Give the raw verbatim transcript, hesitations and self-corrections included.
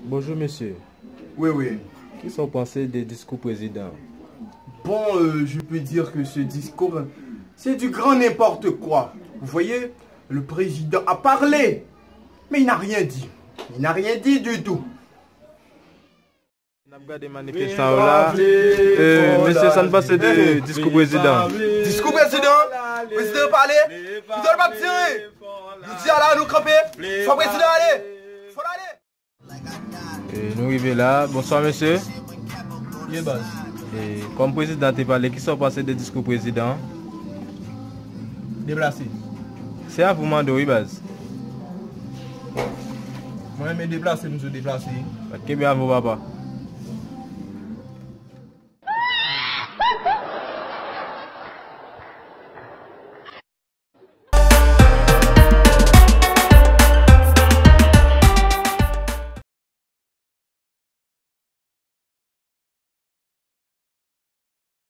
Bonjou mesye. Wi, wi. Kisa w panse de diskou prezidan an? Bon, euh, je peux dire que ce discours, c'est du grand n'importe quoi. Vous voyez, le président a parlé, mais il n'a rien dit. Il n'a rien dit du tout. N ap gade manifestan yo la. Euh, mesye, sa n panse de diskou prezidan an? Diskou prezidan, prezidan pale, prezidan pa di anyen. Nou di a la, nou kanpe, fò prezidan ale, fò l ale. E nou rive la. Bonswa mesye. Ye baz. E kòm prezidan te pale, kisa w panse de diskou prezidan an? Deplase. Se a pou mande w wi baz. Mwen renmen deplase, m sou deplase. Kenbe avè w papa.